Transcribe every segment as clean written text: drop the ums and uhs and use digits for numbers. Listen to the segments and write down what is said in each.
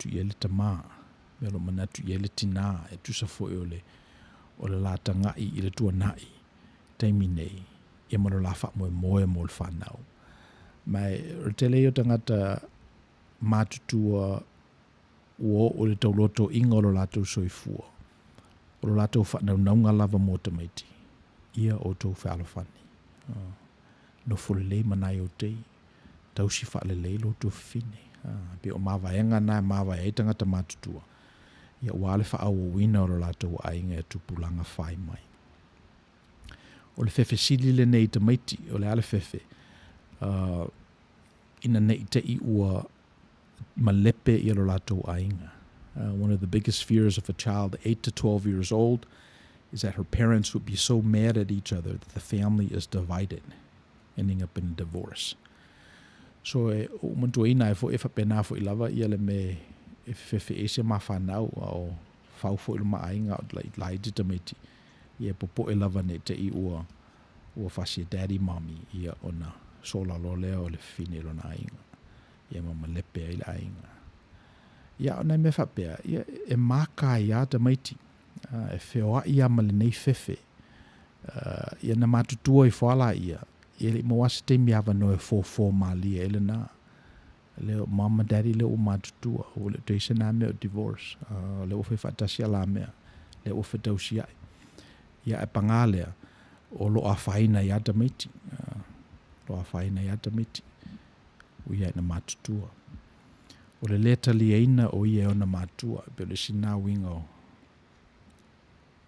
manatu i ai le tamā, mea o lo o manatu i ai le tinā, e tusa foi o le, o le la taga'i i le tuana'i taimi nei, ia ma lo la faamoemoe mo le fanau. Ma e, o le tele ia o tagata matutua ua oo i le taulotoiga o lo latou soifua, o lo latou faanaunauga lava mo tamaiti, ia outou fealofani. Nofo lelei ma nai outei, tausi faalelei lo outou fafine. Pei o mavaega na e mavae ai tagata matutua, ia aua le faaauauina o lo latou aiga e tupulaga fai mai. O le fefe sili lenei i tamaiti, o le a le fefe? Ina ne i te i ua malepe ia lo latou aiga. One of the biggest fears of a child 8 to 12 years old is that her parents would be so mad at each other that the family is divided, ending up in a divorce. So e ou manatuaina ai foi e faapena foi lava ia le me e fefefeese ma fanau a o fau foi lo ma aiga o laiti tamaiti ia e popoe lava ne i te i ua ua fasi e daddy mommy ia ona sola loa lea o le fafine i lona aiga ia ma malepe ai le aiga. Ia o nai mea faapea, ia e maka ai lava tamaiti, e feoai lava ma lenei fefe. Ia na matutua ifo lava laia, ia e le i maua lava se taimi avanoa e fofo malie ai lena. Lea o mom ma daddy lea ua matutua, ua le o toe i ai se na mea o divorce. O lea ua fai faatasi a la mea, lea ua fetausiai. Ia ae paga lea, o lo o afaina ai lava tamaiti. O lo o afaina ai lava tamaiti. Ua ia ina matutua. O le lē taliaina o ia e ona matua, e pei o le isi lena uiga o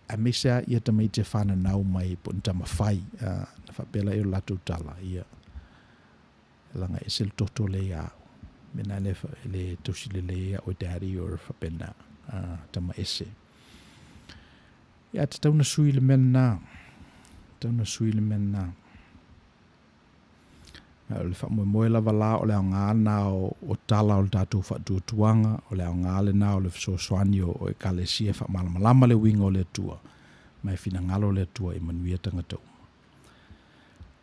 aemaise lava ia tamaiti e fananau mai po o ni tamafai, na faapea laia o le latou tala, ia, leaga e ese le toto lea ia au. Mea na e le tausi lelei ai au e daddy or faapena, tama ese. Ia, tatau na sui le mea lena. Tatau na sui le mea lena. O le faamoemoe lava la o le aoga lena o tala o le tatou faatuatuaga, o le aoga lena o le fesoasoani o Ekalesia e faamalamalama le uiga o le Atua, ma e finagalo le Atua e manuia tagata uma.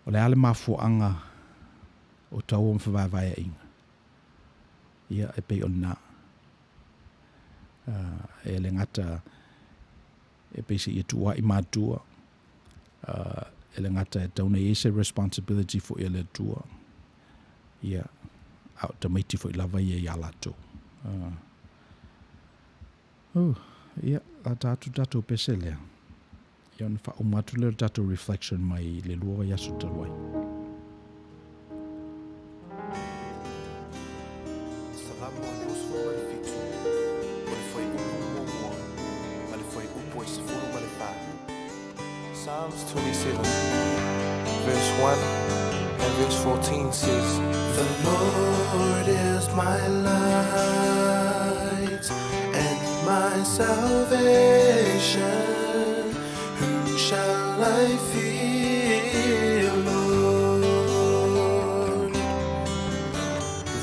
O le a le mafuaaga o taua ma fevaevaeaiga? Ia, e pei o lena. E le gata e pei seia tuua'i matua, e le gata e tatau ona i ai se responsibility foi a le Atua, ia, a o tamaiti foi lava ia iā latou. Ia, lata atu le tatou pese lea, ia ona faauma atu lea o le tatou reflection mai le 2 vaiaso talu ai. Salamo 27, o le fuaiupu muamua ma le fuaiupu e 14. Psalms 27, verse 1 and verse 14 says, The Lord is my light and my salvation, whom shall I fear, Lord?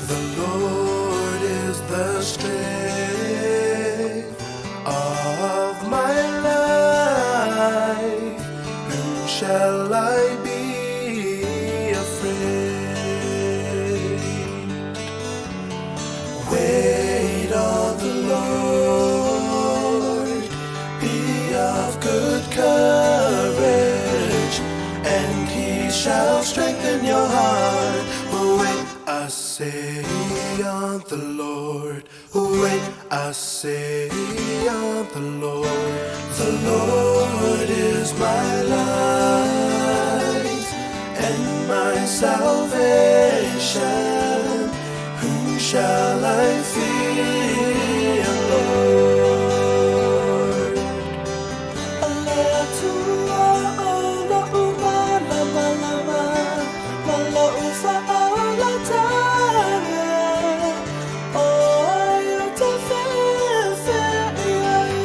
The Lord is the strength of my life, whom shall I be afraid? Wait on the Lord, be of good courage, and he shall strengthen your heart. Wait, I say on the Lord. Wait, I say on the Lord. The Lord is my light and my salvation. Whom shall I fear, Lord? O le Atua o loʻu mālamalama, ma loʻu faaolataga, o ai ou te fefe i ai?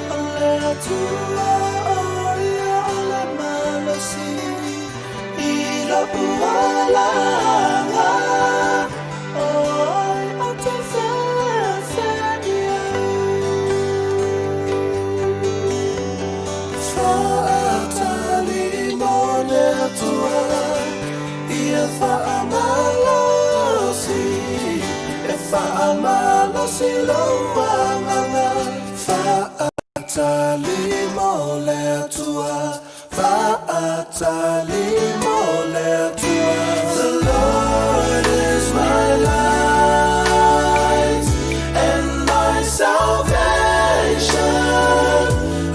O le Atua ʻo ia o le malosi i loʻu olaga. Faamalosi lou agaga, Faatali mo le Atua, Faatali mo le Atua. The Lord is my light and my salvation,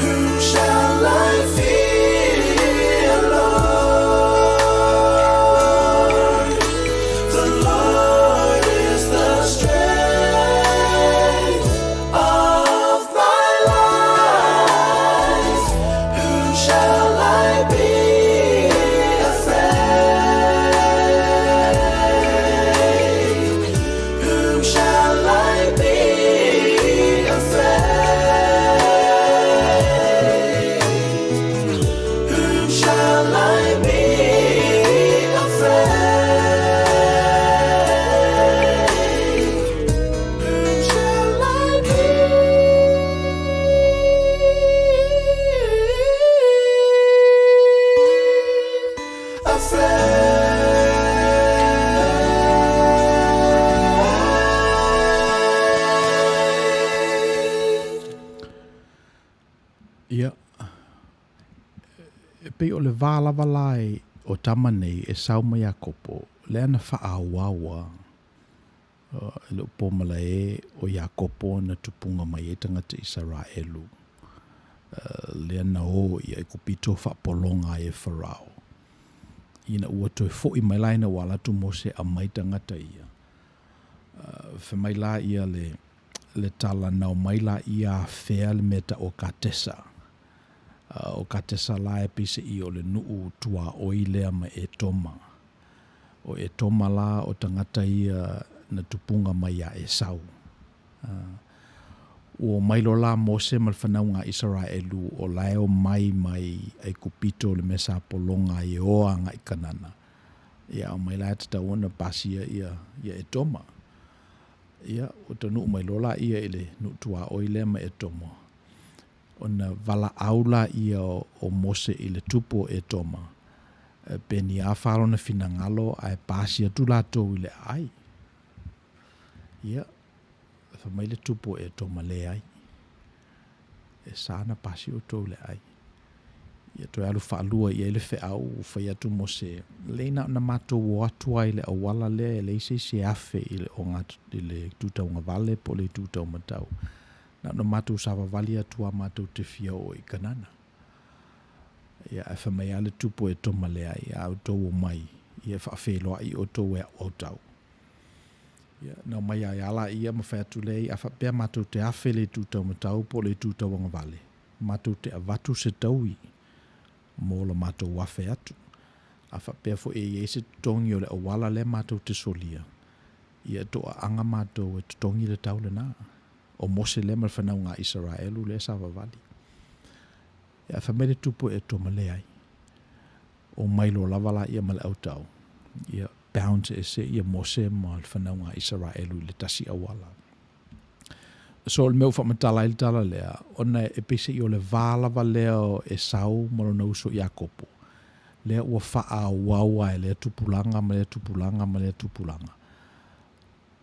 Whom shall I fear, Lord? The Lord is the strength of my life. Whom shall I be afraid? Whom shall I be afraid? Whom shall I be afraid? Whom shall I be afraid? Ia, e pei o le va lava la o tama nei e sau ma Iakopo, lea na faaauaua E le o po malae o Iakopo na tupuga mai ai tagata Isaraelu, lea na o i Aikupito faapologa ai e Farao. Ina ua toe foʻi mai la ina ua ala atu Mose aumai tagata ia, fai mai la ia le, le tala na omai la ia afea le mea tau o Katesa. O Katesa la e peiseʻi o le nuu tuaoi lea ma Etoma. O Etoma la o tagata ia na tupuga mai iā Esau. Ua omai loa la Mose ma le fanauga a Isaraelu o la e omai mai Aikupito le mea sa pologa ai e o agai Kanana. Ia omai la e tatau ona pasia ia ia Etoma. Ia ua taunuu mai loa la ia i le nuu tuaoi lea ma Etoma. Ona valaau laia o Mose i le tupu o Etoma, pe ni a fa lona finagalo ae pasi atu latou i le aai. Ia, fai mai le tupu o Etoma, Leai, e sa ona pasi outou i le aai. Ia toe alu faalua i ai le feau, ua fai atu Mose, Lei na ona matou o atu lava i le auala lea e leai se isi e afe i le i le itu taugavale po o le itu taumatau. Na ona matou savavali atu a matou te fia oo i Kanana. Ia, ae fai mai lava le tupu e toma leai, a outou omai, ia e faafeiloai outou e a'u autau. Ia, na omai ai a laia ma fai atu leai, a faapea matou te afe i le itu taumatau po o le itu tauagavale, matou te avatu se taui mo lo matou afe atu. A faapea foi e i ai se totogi o le auala lea matou te solia, ia e toaaga matou e totogi le tau lena. O Mose lea ma le fanauga a Isaraelu lea sa vavali. Ia, fai mai le tupu e toma leai. O mai loa lava laia ma le autau. Ia, bounce ese ia Mose ma le fanauga a Isaraelu i le tasi auala. So, o le mea ua faamatala ai le tala lea, ona e peiseai o le va lava lea o Esau ma lona uso Iakopo, lea ua faaauau lava e lea tupulaga ma lea tupulaga ma lea tupulaga.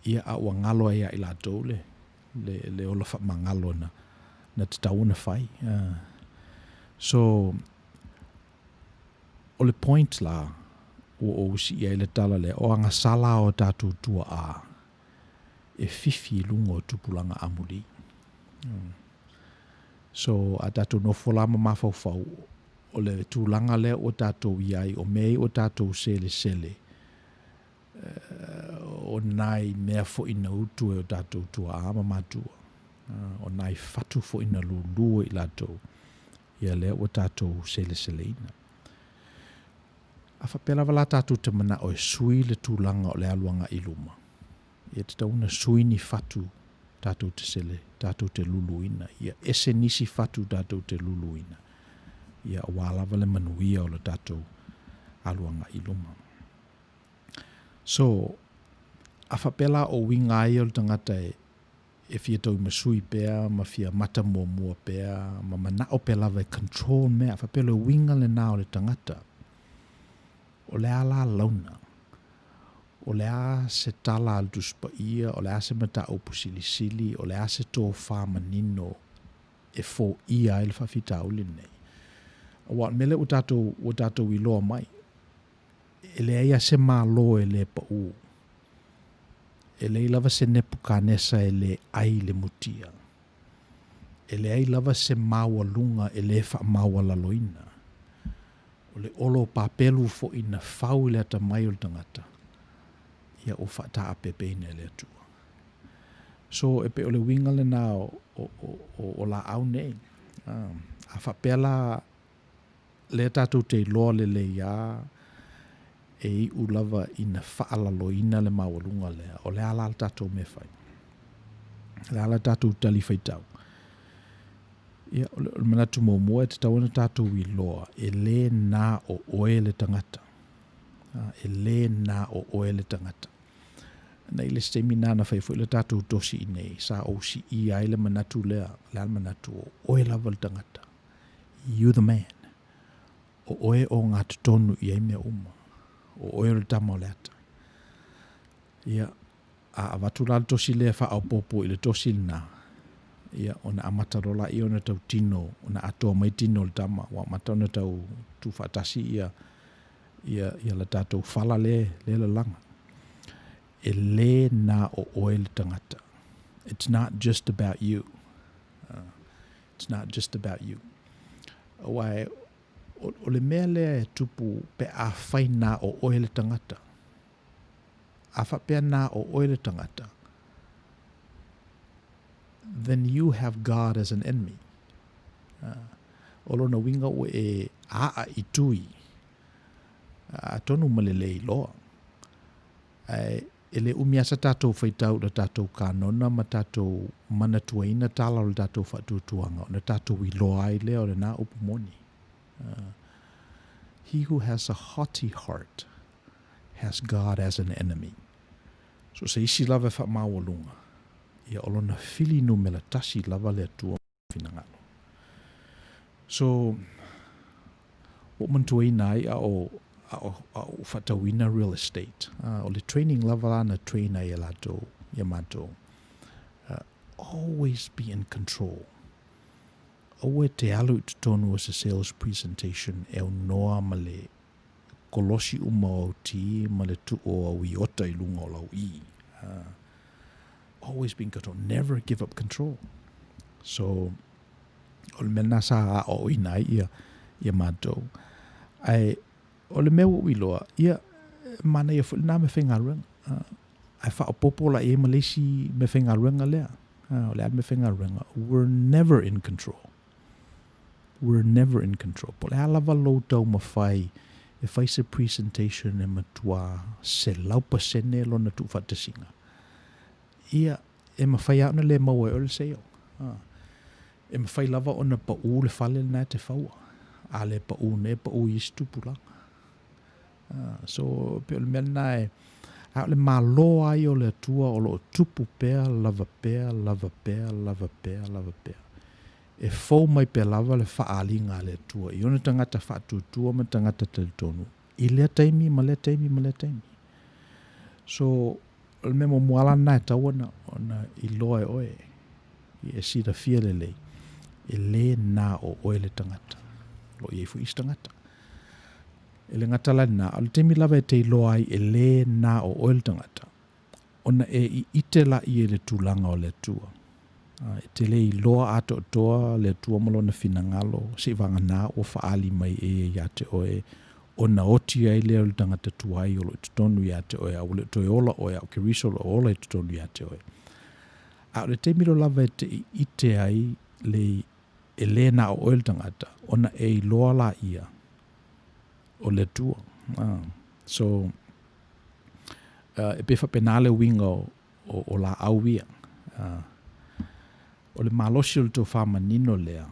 Ia, a ua galo ai ia i latou le, le, le ola faamagalo na, na tatau ona fai. So, o le point la, ua ou sii ai le tala lea, o agasala o tatou tuaa e fifi i luga o tupulaga amuli. So, a tatou nofo la ma mafaufau, o le tulaga lea ua tatou i ai, o mea ia ua tatou selesele, o nai mea foi na utu e o tatou tuaa ma matua, o nai fatu foi na lulu e i latou, ia lea ua tatou seleseleina. A faapea lava la tatou te manao e sui le tulaga o le alu agai i luma, ia tatau ona sui ni fatu tatou te sele, tatou te luluina, ia ese nisi fatu tatou te luluina, ia aua lava le manuia o le tatou alu agai i luma. So, a faapea la o uiga ai o le tagata e, e fia tauimasui pea ma fia mata muamua pea ma manao pea lava e control mea, a faapea o le uiga lena o le tagata, o le a la launa? O le a se tala a le Tusi Paia, o le a se mataupu silisili, o le a se tofa manino e foia ai le faafitauli lenei. Aua o le mea lea ua tatou, ua tatou iloa mai, e leai lava se Malo e le pau. E leai lava se Nepukanesa e le ai le mutia. E leai lava se maualuga e le faamaualaloina. O le olo papelu foi na fau i le atamai o le tagata, ia ua faataapeapeina e le Atua. So, e pei o le uiga lena o, o, o, o, o laau nei. A faapea la lea tatou te iloa lelei lava e iu lava ina faalaloina le maualuga lea, o le a la le tatou mea e fai? O le a la le tatou talifuaitau? Ia, o le manatu muamua e tatau ona tatou iloa, e lē na o oe le tagata. E lē na o oe le tagata. Na i le isi taimi na na fai foi le tatou tosi i nei, sa ou siia ai le manatu lea, le a le manatu o oe lava le tagata. You the man. O oe e ogatotonu i ai mea uma. O oe o le tama o le ata. Ia, a avatu la le tosi lea faaopoopo i le tosi lena, ia, ona amata loa laia ona tau tino, ona atoa mai tino o le tama, ua amata ona tau tuufaatasi ia, ia, ia le tatou fala lea, lea lalaga. E lē na o oe le tagata. It's not just about you. It's not just about you. Aua o, o le mea lea e tupu pe afai na o oe le tagata. A faapea na o oe le tagata, then you have God as an enemy. O lona uiga ua e aa i tui, atonu ma le le iloa. Ae e le umi lava sa tatou faitau i le tatou kanona ma tatou manatuaina tala o le tatou faatuatuaga ona tatou iloa ai lea o lena upu moni. He who has a haughty heart has God as an enemy. So se isi lava e faamaualuga, ia o lona fili numera tasi lava le Atua ma finagalo. So, ua ou manatuaina ai a o, a o, a o faatauina real estate. O le training lava la na train ai e latou, ia matou. Always be in control. Aua e te alu i totonu o se sales presentation e aunoa ma le kolosi uma o au T ma le tuu o au iota i luga o lau I. Always be in control. Never give up control. So, o le mea lena sa aoaoina ai ia, ia matou. Ae, o le mea ua ou iloa, ia, manaia foi lena meafaigaluega. Ae faaopoopo la i ai ma le isi meafaigaluega lea. O le a le meafaigaluega? We're never in control. We're never in control. Po o le a lava lou taumafai e fai se presentation e matua 100% lona tuufaatasiga, ia, e mafai lava ona le maua e oe le sale. E mafai lava ona pau le fale lena e te faua. A le pau nei, e pau i isi tupulaga. So, pei o le mea lena e, a o le Malo lava ia o le Atua o lo o tupu pea, lava pea, lava pea, lava pea, lava pea. E fou mai pea lava le faaaliga a le Atua i ona tagata faatuatua ma tagata talitonu i lea taimi ma lea taimi ma lea taimi. So, o le mea muamua lava la lena e tatau ona, ona iloa e oe, e silafia lelei, e lē na o oe le tagata. O lo o i ai foi isi tagata. E le gata la i lena, a o le taimi lava e te iloa ai e lē na o oe le tagata, ona e iite laia i le tulaga o le Atua. E te le iloa atoatoa le Atua ma Lona finagalo, seiavagana ua faaali mai e Ia iā te oe, ona oti ai lea o le tagata tuai o lo o i totonu iā te oe, a ua le o toe ola oe, a o Keriso o lo o ola i totonu iā te oe. A o le taimi loa lava e te iite ai le e lē na o oe le tagata, ona e iloa laia o le Atua. So, e pei e faapena le uiga o, o, o laau ia. O le malosi o le tofa manino lea,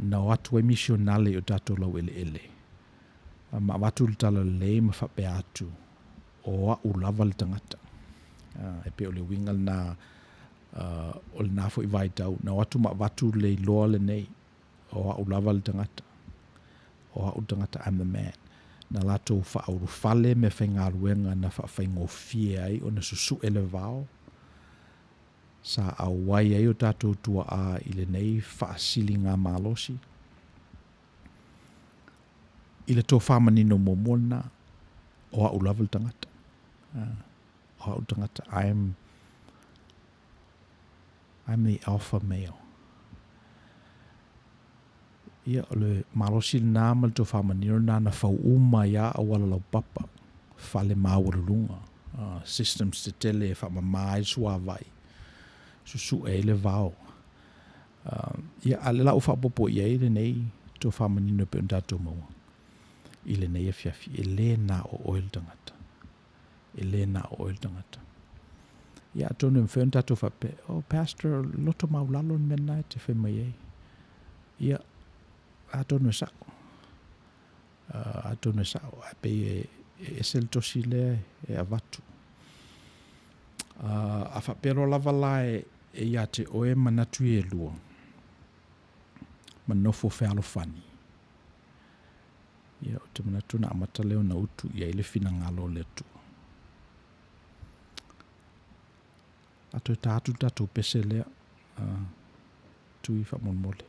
na o atu ai misionale i o tatou laueleele, ma avatu le talalelei ma faapea atu, o au lava le tagata. E pei o le uiga lena o lena foi vaitau, na o atu ma avatu le iloa lenei, o au lava le tagata. O au le tagata, I'm the man. Na latou faaulufale meafaigaluega na faafaigofie ai ona susu'e le vao, sa auai ai o tatou tua'a i lenei faasiligamalosi. I le tofa manino muamua lena, o a'u lava le tagata. O a'u le tagata. I'm, I'm the alpha male. Ia, o le malosi lena ma le tofa manino lena na fau uma ai lava auala laupapa, fale maualuluga, systems tetele e faamama ai le suavai, susu'e ai le vao. Ia, a o le la ua faaopoopo i ai lenei tofa manino e pei ona tatou maua i lenei afiafi, e le na o oe le tagata. E le na o oe le tagata. Ia, atonu e mafai ona tatou faapea, oh, pastor, loto maulalo le mea lena e te fai mai ai. Ia, atonu e sa'o. Atonu e sa'o, ae pei e, e ese le tosi lea e avatu. A faapea loa lava la e, e iā te oe manatu i e lua, ma nofo fealofani, ia, ou te manatu ona amata lea ona utu i ai le finagalo o le Atua. A toe ta atu le tatou pese lea, Tui faamolemole.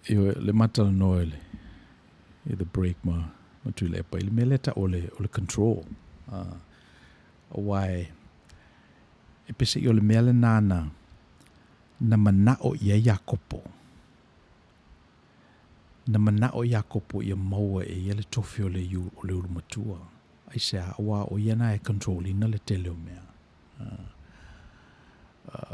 Ioe, le matalanoa i le, i the break ma, ma Tuilaepa, i le mea lea tau o le, o le control. Aua e, e peiseai o le mea lena na, na manao i ai Iakopo. Na manao Iakopo ia maua e ia le tofi o le, o le ulu matua. Aisea? Aua o ia na e control ina le tele o mea.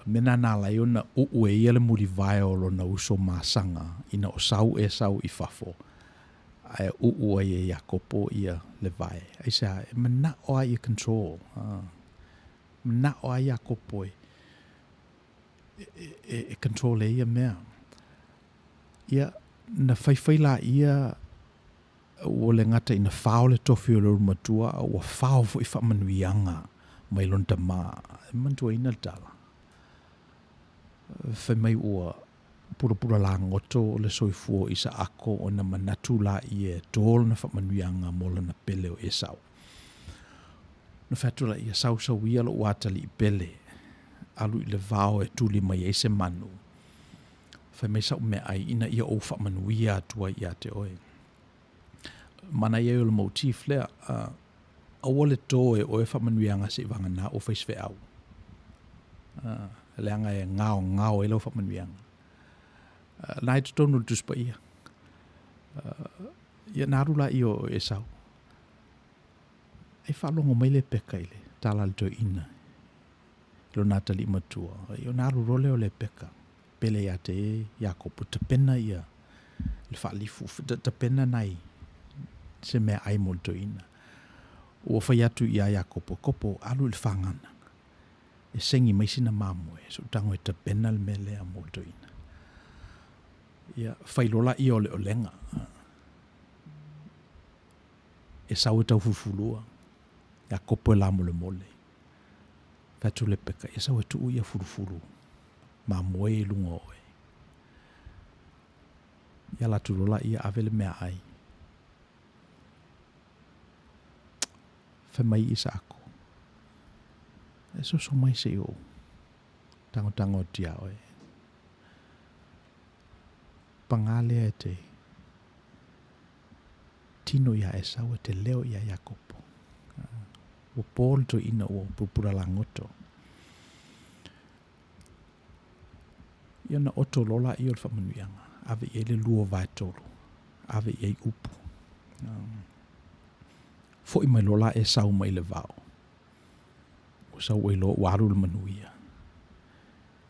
Mea na na ala ai ona uu e ia le mulivae o lona uso masaga ina o sau Esau i fafo, ae uu ai e Iakopo ia le vae. Aisea? E manao lava ia control. Manao lava Iakopo e, e, e control e ia mea. Ia, na faifai laia Ua le gata ina fao le tofi o le ulumatua, a ua fao foi faamanuiaga mai lona tama. E manatuaina le tala, fai mai ua pulapula lagoto le soifua o Isaako ona manatu laia e to lana faamanuiaga mo lana pele o Esau. Na fai atu laia, Sausauia lou atalii pele, alu i le vao e tuli mai ai se manu. Fai mai sa'u meaai ina ia ou faamanuia atu ai ia te oe. Manaia ai o le motif lea, aua le tō e oe faamanuiaga seivagana ua fai se feau. Leaga e gaogao ai lau faamanuiaga. Na i totonu o le Tusi Paia. Ia na alu laia o Esau. Ai faalogo mai le peka i le tala a le toeaina i lona atalii matua. Ona alu loa lea o Lepeka, pele ia te Iakopo, tapena ia le faalifu, tapena nai se meaai mo le toeaina. Ua fai atu ia Iakopo, Kopo, alu i le fagana, e segi mai sina mamoe, se i ou tago e tapena le mea lea mo le toeaina. Ia, fai loa laia o le olega. E sau e taufulufulua, Iakopo e lamolemole. Fai atu Lepeka, ia sau e tuu ia fulufulu mamoe i luga o oe. Ia ala atu loa laia ave le meaai. Fai mai Isaako, E soso mai se i ou tangotango atu iā oe. Pagā lea e te tino iā Esau e te leo iā Iakopo. Ua pō le toeaina ua pupula lagoto. Ia ona oto loa laia o le faamanuiaga, ave i ai le 2/3, ave i ai upu. Foi mai loa la Esau mai le vao. Ua sau ai loa ua alu le manuia.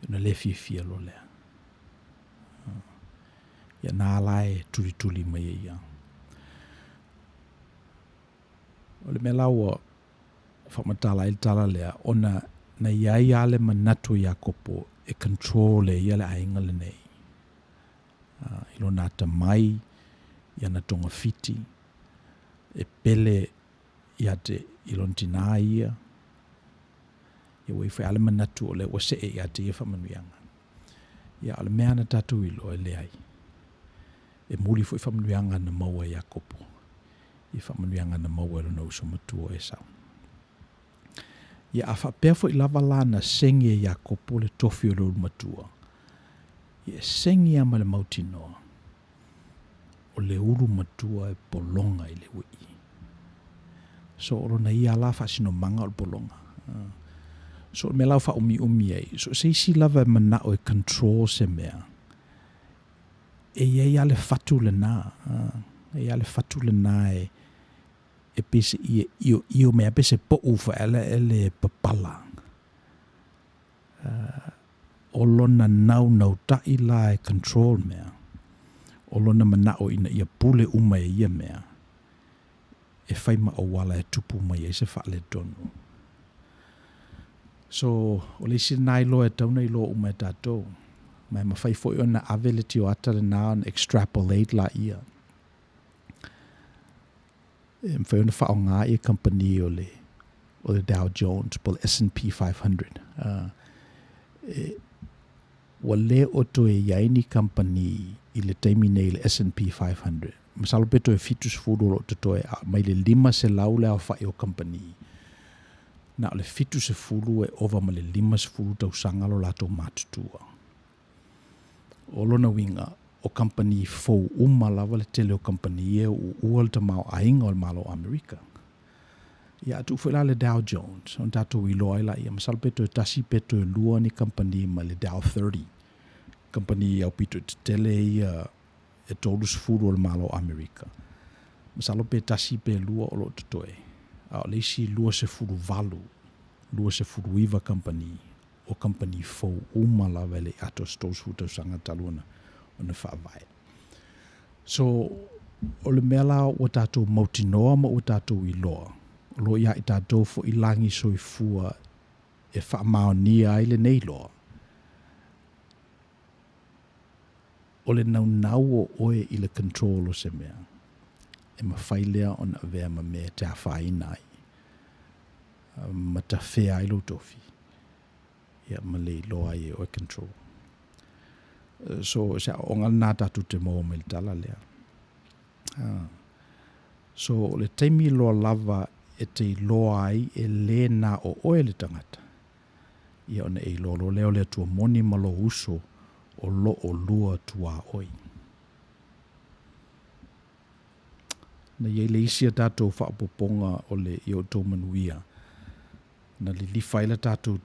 Ona le fiafia loa lea. Ia na ala e tulituli mai ai ia. O le mea la ua faamatala ai le tala lea, ona na i ai lava le manatu o Iakopo e control e ia le aiga lenei, i lona atamai, i ana togafiti, e pele ia te i lona tinā ia, ia ua ifo ai le manatu o lea ua see ia te ia faamanuiaga. Ia, o le mea na tatou iloa e leai. E muli foi faamanuiaga na maua e Iakopo i faamanuiaga na maua e lona uso matua o Esau. Ia, a faapea foi lava la na segi e Iakopo le tofi o le ulumatua, ia e segi lava ma le mautinoa o le ulu matua e pologa i le ui'i. So, o lona ia la faasinomaga o le pologa. So, o le mea la ua faaumiumi ai, so o se isi lava e manao e control se mea, e i ai lava le fatu lena, e i ai lava le fatu lena e, e pei se i e ioio mai lava pe se poʻu faaeleele e papala. O lona naunautai la e control mea, o lona manao ina ia pule uma e ia mea, e fai ma auala e tupu mai ai se faaletonu. So, o le isi lena iloa e tatau ona iloa uma e tatou. Ma e mafai foi ona ave le tioata lena ona extrapolate laia. E mafai ona faaaoga ia kamupani o le o le Dow Jones po o le S&P 500. E, ua le o toe i ai ni kamupani i le taimi nei i le S&P 500. Masalo pe toe 70 o lo o totoe, a mai le 500 le aofai o kamupani. Na o le 70 e ova ma le 50 tausaga lo latou matutua. O lona uiga, o kamupani fou uma lava le tele o kamupani ia e uua le tamaoaiga o le Malo o Amerika. Ia, a tuu foi la le Dow Jones, ona tatou iloa ai laia, masalo pe toe tasi pe toe lua ni kamupani mai le Dow 30, kamupani aupito tetele ia e 30 o le Malo o Amerika. Masalo pe tasi pe lua o lo o totoe, a o le isi 28, 29 kamupani, o kamupani fou uma lava e le i atoa se 30 tausaga talu ona ona faavae. So, o le mea la ua tatou mautinoa ma ua tatou iloa, o lo o ia i tatou foi lagi soifua e faamaonia ai lenei iloa, o le naunau o oe i le control o se mea, e mafai lea ona avea ma mea e te afaina ai, ma tafea ai lou tofi, ia ma le iloa ai e oe control. So, se aoaoga lena tatou te maua mai le tala lea. So, o le taimi loa lava e te iloa ai e le na o oe le tagata, ia ona e iloa loa lea o le Atua moni ma lou uso o lo olua tuaoi. Na i ai le isi a tatou faaopoopoga o le Ia Outou Manuia, na lilifa ai le tatou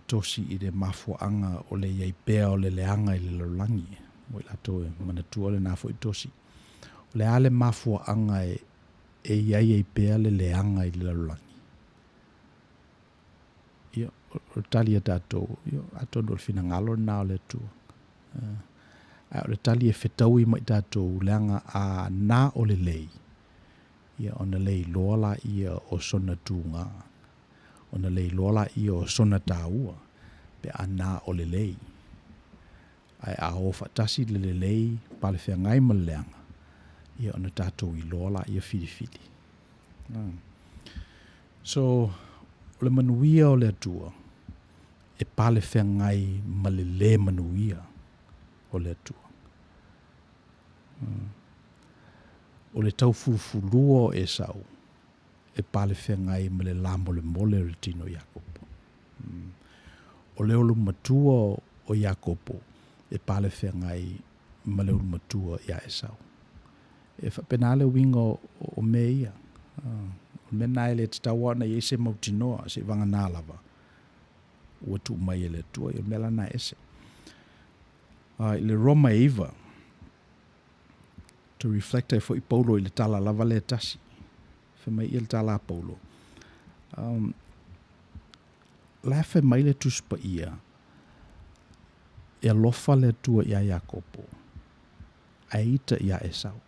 tosi i le mafuaaga o le i ai pea o le leaga i le lalolagi, mo i latou e manatua lena foi tosi. O le a le mafuaaga e i ai ai pea le leaga i le lalolagi? Ia, o le tali a tatou, ia, atonu o le finagalo lena o le Atua. Ae o le tali e fetaui ma i tatou leaga a na o lelei, ia ona le iloa laia o sona tuga, ona le iloa laia o sona taua pe a na o lelei. Ae a o faatasi le lelei palefeagai ma le leaga, ia ona tatou iloa laia filifili. So, o le manuia o le Atua e palefeagai ma le lē manuia o le Atua. O le taufulufulua o Esau e palefeagai ma le lamolemole o le tino o Iakopo. O le ulumatua o Iakopo e palefeagai ma le ulumatua ia Esau. E faapena le uiga o mea ia. O le mea lena e le tatau lava ona i ai se mautinoa, seivagana lava ua tuu mai e le Atua. Ia o le mea la lena e ese. I le Roma e 9, to reflect ai foi Paulo i le tala lava lea e tasi. Fai mai ia le tala a Paulo, la e fai mai le Tusi Paia, e alofa le Atua iā Iakopo, ae ita iā Esau.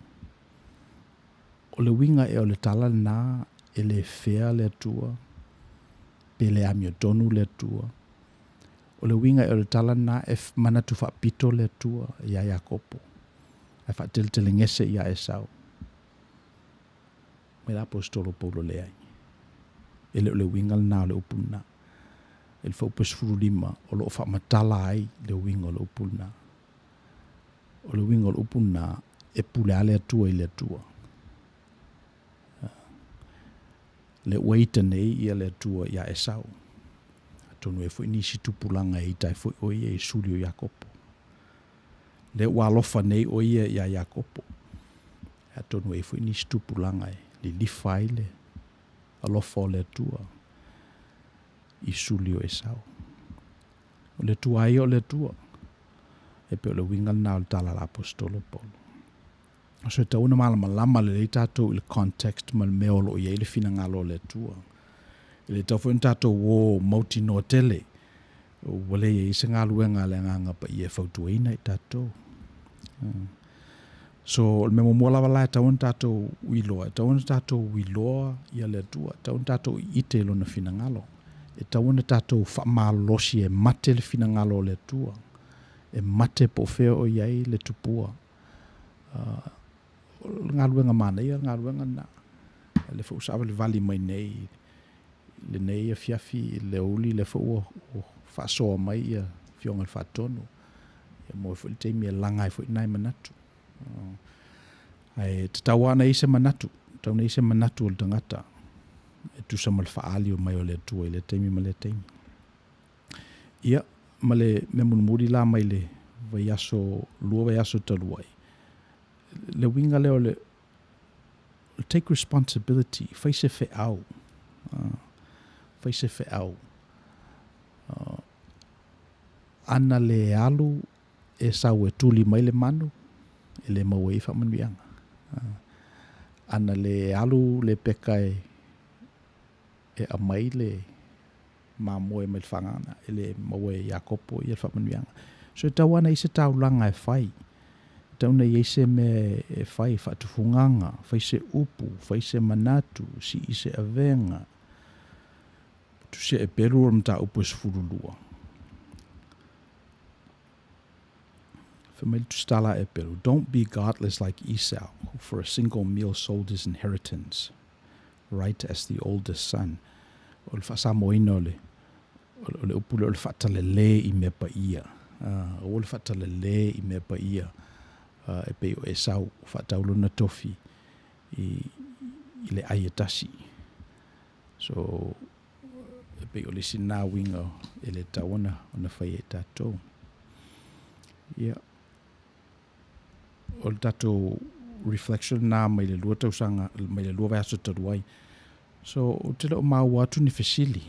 O le uiga ea o le tala lena e le fea le Atua, pe le amiotonu le Atua? O le uiga ea o le tala lena e manatu faapito le Atua iā Iakopo, ae faateletelegese iā Esau? Mai le Aposetolo Paulo leai. E le o le uiga lena o le upu lena. I le fuaiupu 15 o lo o faamatala ai le uiga o le upu lena. O le uiga o le upu lena, e pule lava le Atua i le Atua. Le ua ita nei ia le Atua iā Esau. Atonu e foi nisi tupulaga e ita ai foi o ia i suli o Iakopo. Le ua alofa nei o ia iā Iakopo. Atonu e foi nisi tupulaga e lilifa ai le alofa o le Atua i suli o Esau. O le Atua lava ia o le Atua. E pei o le uiga lena o le tala a le Aposetolo Paulo. So e tatau ona malamalama lelei tatou i le context ma le mea o lo o i ai le finagalo o le Atua. E le tatau foi ona tatou o mautinoa tele ua le i ai se galuega a le Agaga Paia e fautuaina i tatou. So o le mea muamua lava la e tatau ona tatou iloa, e tatau ona tatou iloa ia le Atua, e tatau ona tatou ite i lona finagalo. E tatau ona tatou faamalosi e mate le finagalo o le Atua, e mate po o fea o i ai le tupua. O le galuega manaia le galuega lena. O lea foi ua saavalivali mai nei i lenei afiafi i le aoauli, lea foi ua faasoa mai ia Afioga i le Faatonu. Ia maua foi le taimi e laga ai foi nai manatu. Ae tatau lava ona i ai se manatu, tatau ona i ai se manatu o le tagata e tusa ma le faaali mai o le Atua i lea taimi ma lea taimi. Ia, ma le mea mulimuli la mai le vaiaso, lua vaiaso talu ai. Le uiga lea o le take responsibility, fai se feau, fai se feau. Ana le alu e sau e tuli mai le manu, e le maua ai faamanuiaga. Ana le alu Lepeka e e aumai le mamoe mai le fagana, e le maua e Iakopo ia le faamanuiaga. So e tatau lava ona i ai se taulaga e fai, e tatau ona i ai se mea e fai, faatufugaga, fai se upu, fai se manatu, sii se avega. Tusi a Eperu o le mataupu e 12. Fai mai le tusitala a Eperu, Don't be godless like Esau, who for a single meal sold his inheritance. Right as the oldest son. O le faasamoaina o le, o le upu lea o le faatalale i mea paia. Aua le faatalale i mea paia e pei o Esau faatau lona tofi i, i le ai e tasi. So, e pei o le isi lena uiga e le tatau ona, ona fai e tatou. Ia, o le tatou reflection na mai le lua tausaga, mai le lua vaiaso talu ai. So, ou te le o maua atu ni fesili.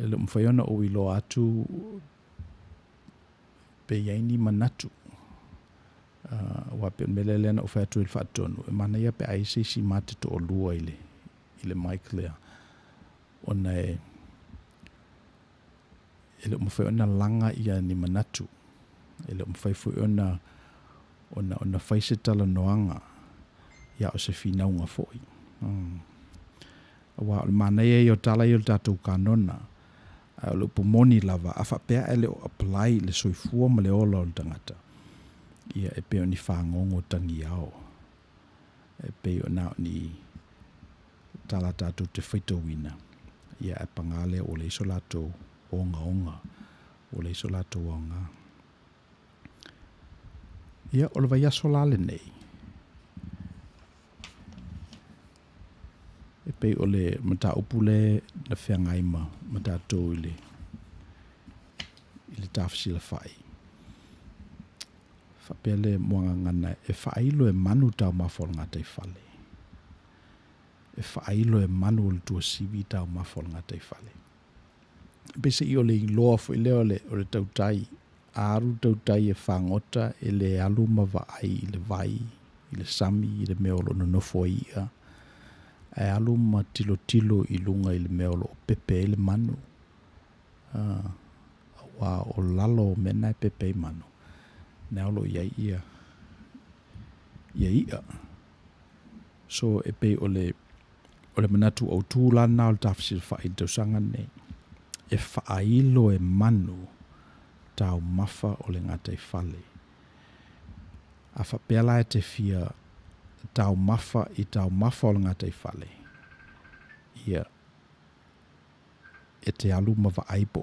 E le o mafai ona ou iloa atu pe i ai ni manatu. Aua pei o le mea lea lea na ou fai atu ai i le faatonu, e manaia pe a i ai se isi ma te toalua i le, i le mic lea, ona e, e le o mafai ona laga ia ni manatu, e le o mafai foi ona, ona, ona fai se talanoaga, ia o se finauga foi. Aua o le manaia ia o tala ia o le tatou kanona, ae o le upu moni lava, a faapea e le o apply i le soifua ma le ola o le tagata, ia e pei o ni fagogo tagiao, e pei o na o ni tala tatou te faitauina, ia ae paga lea ua leai so latou ogaoga, ua leai so latou aoga. Ia, o le vaiaso la lenei, e pei o le mataupu le na feagai ma, ma tatou i le, i le tafesilafai. Faapea le muagagana e faailo e manu taumafa o le gataifale. E faailo e manu o le tuasivi taumafa o le gataifale. Peiseai o le iloa foi lea o le, o le tautai, a alu le tautai e fagota e le alu ma vaai i le vai, i le sami, i le mea o lo o nonofo ai i'a, ae alu ma tilotilo i luga i le mea o lo o pepe ai le manu. Aua o lalo o mea na e pepe ai manu, na o lo o i ai ia, ia i'a. So e pei o le, o le manatu autū la lena o le tafesilafai i le tausaga lenei, e faailo e manu taumafa o le gataifale. A faapea la e te fia taumafa i taumafa o le gataifale, ia, e te alu ma vaai po